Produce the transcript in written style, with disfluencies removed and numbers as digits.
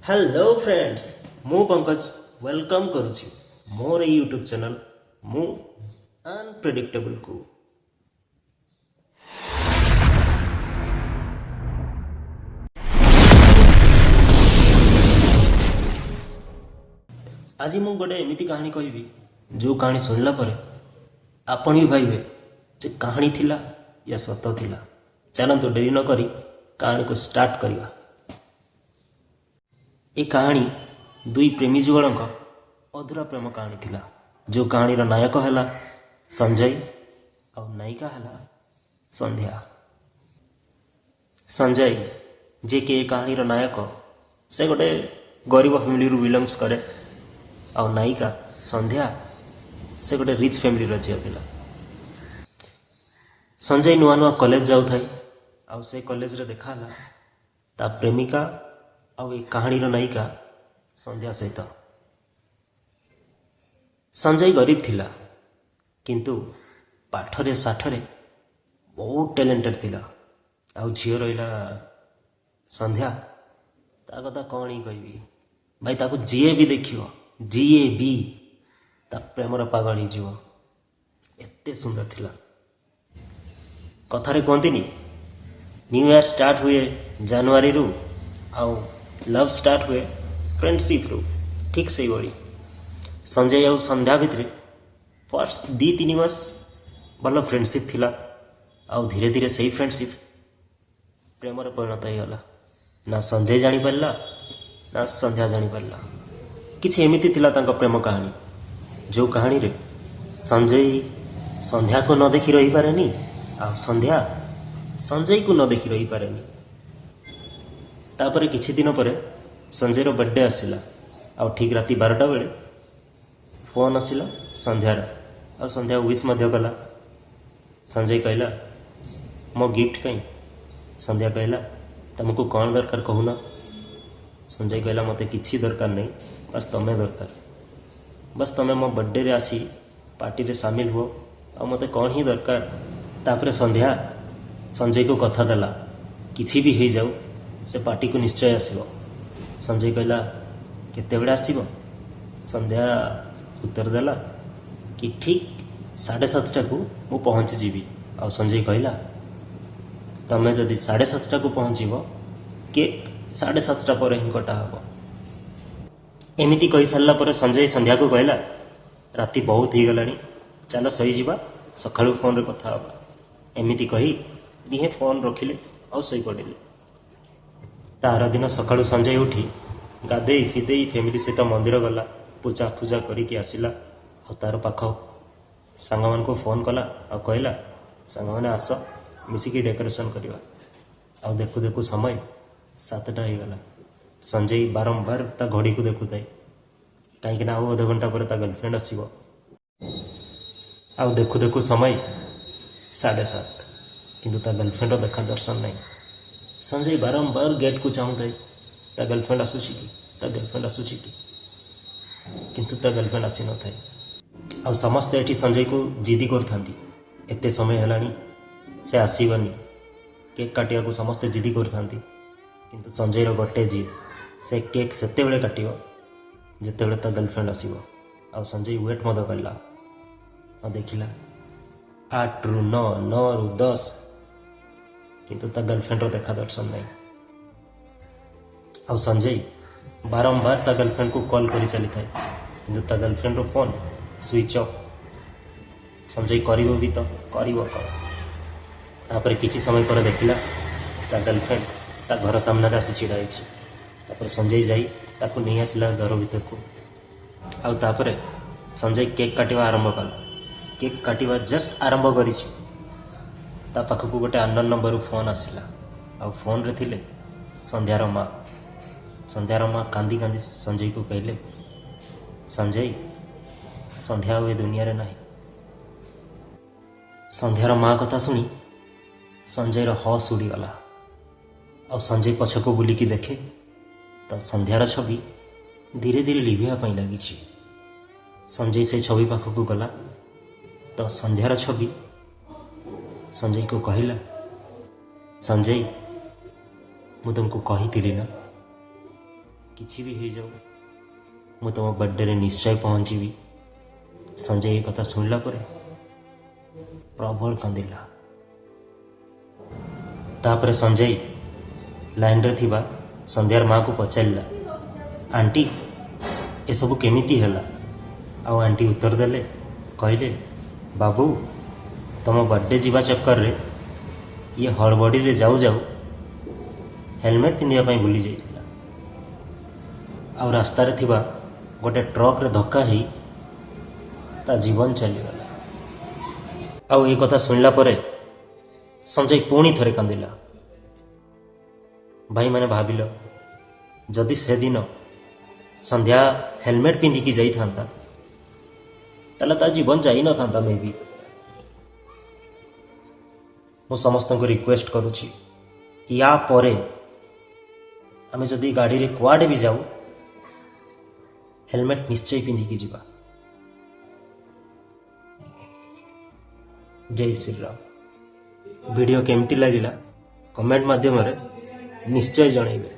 Hello friends, ମୁଁ Pankaj welcome କରୁଛି ମୋର ଏଇ ୟୁଟ୍ୟୁବ୍ ଚ୍ୟାନେଲ୍ ମୁଁ ଅନପ୍ରେଡିକ୍ଟେବଲ୍କୁ। ଆଜି ମୁଁ ଗୋଟେ ଏମିତି କାହାଣୀ କହିବି, ଯେଉଁ କାହାଣୀ ଶୁଣିଲା ପରେ ଆପଣ ବି ଭାବିବେ ଯେ କାହାଣୀ ଥିଲା ୟା ସତ ଥିଲା। ଚାଲନ୍ତୁ, ଡେରି ନ କରି କାହାଣୀକୁ ଷ୍ଟାର୍ଟ କରିବା। ଏ କାହାଣୀ ଦୁଇ ପ୍ରେମୀ ଯୁଗଳଙ୍କ ଅଧୁରା ପ୍ରେମ କାହାଣୀ ଥିଲା, ଯେଉଁ କାହାଣୀର ନାୟକ ହେଲା ସଞ୍ଜୟ ଆଉ ନାୟିକା ହେଲା ସନ୍ଧ୍ୟା। ସଞ୍ଜୟ, ଯିଏକି ଏ କାହାଣୀର ନାୟକ, ସେ ଗୋଟେ ଗରିବ ଫ୍ୟାମିଲିରୁ ବିଲଙ୍ଗସ୍ କରେ ଆଉ ନାୟିକା ସନ୍ଧ୍ୟା, ସେ ଗୋଟେ ରିଚ୍ ଫ୍ୟାମିଲିର ଝିଅ ଥିଲା। ସଞ୍ଜୟ ନୂଆ ନୂଆ କଲେଜ ଯାଉଥାଏ ଆଉ ସେ କଲେଜରେ ଦେଖା ହେଲା ତା ପ୍ରେମିକା ଆଉ ଏ କାହାଣୀର ନାୟିକା ସନ୍ଧ୍ୟା ସହିତ। ସଞ୍ଜୟ ଗରିବ ଥିଲା, କିନ୍ତୁ ପାଠରେ ସାଠରେ ବହୁତ ଟ୍ୟାଲେଣ୍ଟେଡ଼ ଥିଲା। ଆଉ ଝିଅ ରହିଲା ସନ୍ଧ୍ୟା, ତା କଥା କ'ଣ ହିଁ କହିବି ଭାଇ। ତାକୁ ଯିଏ ବି ଦେଖିବ, ଯିଏ ବି ତା ପ୍ରେମର ପାଗଳ ହେଇଯିବ, ଏତେ ସୁନ୍ଦର ଥିଲା। କଥାରେ କୁହନ୍ତିନି, ନ୍ୟୁ ଇୟର୍ ଷ୍ଟାର୍ଟ ହୁଏ ଜାନୁଆରୀରୁ ଆଉ ଲଭ୍ ଷ୍ଟାର୍ଟ ହୁଏ ଫ୍ରେଣ୍ଡସିପ୍ରୁ। ଠିକ୍ ସେଇଭଳି ସଞ୍ଜୟ ଆଉ ସନ୍ଧ୍ୟା ଭିତରେ ଫାର୍ଷ୍ଟ 2-3 ମାସ ଭଲ ଫ୍ରେଣ୍ଡସିପ୍ ଥିଲା ଆଉ ଧୀରେ ଧୀରେ ସେଇ ଫ୍ରେଣ୍ଡସିପ୍ ପ୍ରେମରେ ପରିଣତ ହେଇଗଲା। ନା ସଞ୍ଜୟ ଜାଣିପାରିଲା, ନା ସନ୍ଧ୍ୟା ଜାଣିପାରିଲା। କିଛି ଏମିତି ଥିଲା ତାଙ୍କ ପ୍ରେମ କାହାଣୀ, ଯେଉଁ କାହାଣୀରେ ସଞ୍ଜୟ ସନ୍ଧ୍ୟାକୁ ନ ଦେଖି ରହିପାରେନି ଆଉ ସନ୍ଧ୍ୟା ସଞ୍ଜୟକୁ ନ ଦେଖି ରହିପାରେନି। ତାପରେ କିଛି ଦିନ ପରେ ସଞ୍ଜୟର ବର୍ଥଡେ ଆସିଲା ଆଉ ଠିକ୍ ରାତି 12ଟା ବେଳେ ଫୋନ୍ ଆସିଲା ସନ୍ଧ୍ୟାର ଆଉ ସନ୍ଧ୍ୟା ୱିଶ୍ ମଧ୍ୟ କଲା। ସଞ୍ଜୟ କହିଲା, ମୋ ଗିଫ୍ଟ କାହିଁ? ସନ୍ଧ୍ୟା କହିଲା, ତମକୁ କ'ଣ ଦରକାର କହୁନ? ସଞ୍ଜୟ କହିଲା, ମୋତେ କିଛି ଦରକାର ନାହିଁ, ବାସ୍ ତମେ ଦରକାର। ବାସ୍ ତମେ ମୋ ବର୍ଥଡେରେ ଆସି ପାର୍ଟିରେ ସାମିଲ ହୁଅ, ଆଉ ମୋତେ କ'ଣ ହିଁ ଦରକାର? ତାପରେ ସନ୍ଧ୍ୟା ସଞ୍ଜୟକୁ କଥା ଦେଲା, କିଛି ବି ହେଇଯାଉ ସେ ପାର୍ଟିକୁ ନିଶ୍ଚୟ ଆସିବ। ସଞ୍ଜୟ କହିଲା, କେତେବେଳେ ଆସିବ? ସନ୍ଧ୍ୟା ଉତ୍ତର ଦେଲା କି ଠିକ୍ 7:30କୁ ମୁଁ ପହଞ୍ଚିଯିବି। ଆଉ ସଞ୍ଜୟ କହିଲା, ତମେ ଯଦି 7:30କୁ ପହଞ୍ଚିବ, କେକ୍ 7:30 ପରେ ହିଁ କଟା ହେବ। ଏମିତି କହିସାରିଲା ପରେ ସଞ୍ଜୟ ସନ୍ଧ୍ୟାକୁ କହିଲା, ରାତି ବହୁତ ହେଇଗଲାଣି, ଚାଲ ଶୋଇଯିବା, ସକାଳୁ ଫୋନ୍ରେ କଥା ହେବା। ଏମିତି କହି ଦିହେଁ ଫୋନ୍ ରଖିଲେ ଆଉ ଶୋଇପଡ଼ିଲେ। ତା ଆର ଦିନ ସକାଳୁ ସଞ୍ଜୟ ଉଠି ଗାଧେଇ ଫିଦେଇ ଫ୍ୟାମିଲି ସହିତ ମନ୍ଦିର ଗଲା, ପୂଜା ଫୂଜା କରିକି ଆସିଲା ଆଉ ତାର ପାଖ ସାଙ୍ଗମାନଙ୍କୁ ଫୋନ୍ କଲା ଆଉ କହିଲା, ସାଙ୍ଗମାନେ ଆସ, ମିଶିକି ଡେକୋରେସନ୍ କରିବା। ଆଉ ଦେଖୁ ଦେଖୁ ସମୟ 7ଟା ହେଇଗଲା। ସଞ୍ଜୟ ବାରମ୍ବାର ତା ଘଡ଼ିକୁ ଦେଖୁଥାଏ, କାହିଁକିନା ଆଉ ଅଧଘଣ୍ଟା ପରେ ତା ଗର୍ଲଫ୍ରେଣ୍ଡ ଆସିବ। ଆଉ ଦେଖୁ ଦେଖୁ ସମୟ 7:30, କିନ୍ତୁ ତା ଗର୍ଲଫ୍ରେଣ୍ଡର ଦେଖା ଦର୍ଶନ ନାହିଁ। ସଞ୍ଜୟ ବାରମ୍ବାର ଗେଟ୍କୁ ଚାହୁଁଥାଏ, ତା ଗର୍ଲଫ୍ରେଣ୍ଡ ଆସୁଛି କି, ତା ଗର୍ଲଫ୍ରେଣ୍ଡ ଆସୁଛି କି? କିନ୍ତୁ ତା ଗର୍ଲଫ୍ରେଣ୍ଡ ଆସିନଥାଏ। ଆଉ ସମସ୍ତେ ଏଠି ସଞ୍ଜୟକୁ ଜିଦି କରୁଥାନ୍ତି, ଏତେ ସମୟ ହେଲାଣି ସେ ଆସିବନି, କେକ୍ କାଟିବାକୁ ସମସ୍ତେ ଜିଦି କରୁଥାନ୍ତି। କିନ୍ତୁ ସଞ୍ଜୟର ଗୋଟେ ଜିଦ୍, ସେ କେକ୍ ସେତେବେଳେ କାଟିବ ଯେତେବେଳେ ତା ଗର୍ଲଫ୍ରେଣ୍ଡ ଆସିବ। ଆଉ ସଞ୍ଜୟ ୱେଟ୍ ମଧ୍ୟ କଲା ଆଉ ଦେଖିଲା 8ରୁ 9, 9ରୁ 10, କିନ୍ତୁ ତା ଗର୍ଲଫ୍ରେଣ୍ଡର ଦେଖା ଦର୍ଶନ ନାହିଁ। ଆଉ ସଞ୍ଜୟ ବାରମ୍ବାର ତା ଗର୍ଲଫ୍ରେଣ୍ଡକୁ କଲ୍ କରି ଚାଲିଥାଏ, କିନ୍ତୁ ତା ଗର୍ଲଫ୍ରେଣ୍ଡର ଫୋନ୍ ସୁଇଚ୍ ଅଫ୍। ସଞ୍ଜୟ କରିବ ବି ତ କରିବ କ'ଣ? ତାପରେ କିଛି ସମୟ ପରେ ଦେଖିଲା ତା ଗର୍ଲଫ୍ରେଣ୍ଡ ତା ଘର ସାମ୍ନାରେ ଆସି ଛିଡ଼ା ହେଇଛି। ତାପରେ ସଞ୍ଜୟ ଯାଇ ତାକୁ ନେଇ ଆସିଲା ଘର ଭିତରକୁ ଆଉ ତାପରେ ସଞ୍ଜୟ କେକ୍ କାଟିବା ଆରମ୍ଭ କଲା। କେକ୍ କାଟିବା ଜଷ୍ଟ ଆରମ୍ଭ କରିଛି, ତା ପାଖକୁ ଗୋଟେ ଅନନୋନ୍ ନମ୍ବରରୁ ଫୋନ୍ ଆସିଲା ଆଉ ଫୋନ୍ରେ ଥିଲେ ସନ୍ଧ୍ୟାର ମା। ସନ୍ଧ୍ୟାର ମା କାନ୍ଦି କାନ୍ଦି ସଞ୍ଜୟକୁ କହିଲେ, ସଞ୍ଜୟ, ସନ୍ଧ୍ୟା ଆଉ ଏ ଦୁନିଆରେ ନାହିଁ। ସନ୍ଧ୍ୟାର ମା କଥା ଶୁଣି ସଞ୍ଜୟର ହସ୍ ଉଡ଼ିଗଲା ଆଉ ସଞ୍ଜୟ ପଛକୁ ବୁଲିକି ଦେଖେ ତ ସନ୍ଧ୍ୟାର ଛବି ଧୀରେ ଧୀରେ ଲିଭିବା ପାଇଁ ଲାଗିଛି। ସଞ୍ଜୟ ସେ ଛବି ପାଖକୁ ଗଲା ତ ସନ୍ଧ୍ୟାର ଛବି ସଞ୍ଜୟକୁ କହିଲା, ସଞ୍ଜୟ, ମୁଁ ତୁମକୁ କହିଥିଲି ନା। କିଛି ବି ହେଇଯାଉ, ମୁଁ ତୁମ ବର୍ଥଡେରେ ନିଶ୍ଚୟ ପହଞ୍ଚିବି। ସଞ୍ଜୟ ଏ କଥା ଶୁଣିଲା ପରେ ପ୍ରବଳ କାନ୍ଦିଲା। ତାପରେ ସଞ୍ଜୟ ଲାଇନରେ ଥିବା ସନ୍ଧ୍ୟାର ମାଆକୁ ପଚାରିଲା, ଆଣ୍ଟି, ଏସବୁ କେମିତି ହେଲା? ଆଉ ଆଣ୍ଟି ଉତ୍ତର ଦେଲେ, କହିଲେ, ବାବୁ, ତୁମ ବର୍ଥଡେ ଯିବା ଚକ୍କରରେ ଇଏ ହଡ଼ବଡ଼ିରେ ଯାଉ ଯାଉ ହେଲମେଟ୍ ପିନ୍ଧିବା ପାଇଁ ଭୁଲି ଯାଇଥିଲା ଆଉ ରାସ୍ତାରେ ଥିବା ଗୋଟେ ଟ୍ରକରେ ଧକ୍କା ହେଇ ତା ଜୀବନ ଚାଲିଗଲା। ଆଉ ଏ କଥା ଶୁଣିଲା ପରେ ସଞ୍ଜୟ ପୁଣି ଥରେ କାନ୍ଦିଲା। ଭାଇମାନେ, ଭାବିଲ, ଯଦି ସେଦିନ ସନ୍ଧ୍ୟା ହେଲମେଟ୍ ପିନ୍ଧିକି ଯାଇଥାନ୍ତା, ତାହେଲେ ତା ଜୀବନ ଯାଇନଥାନ୍ତା ମେ ବି। ମୁଁ ସମସ୍ତଙ୍କୁ ରିକ୍ୱେଷ୍ଟ କରୁଛି, ୟା ପରେ ଆମେ ଯଦି ଗାଡ଼ିରେ କୁଆଡ଼େ ବି ଯାଉ, ହେଲମେଟ୍ ନିଶ୍ଚୟ ପିନ୍ଧିକି ଯିବା। ଜୟ ଶ୍ରୀରାମ। ଭିଡ଼ିଓ କେମିତି ଲାଗିଲା, କମେଣ୍ଟ ମାଧ୍ୟମରେ ନିଶ୍ଚୟ ଜଣାଇବେ।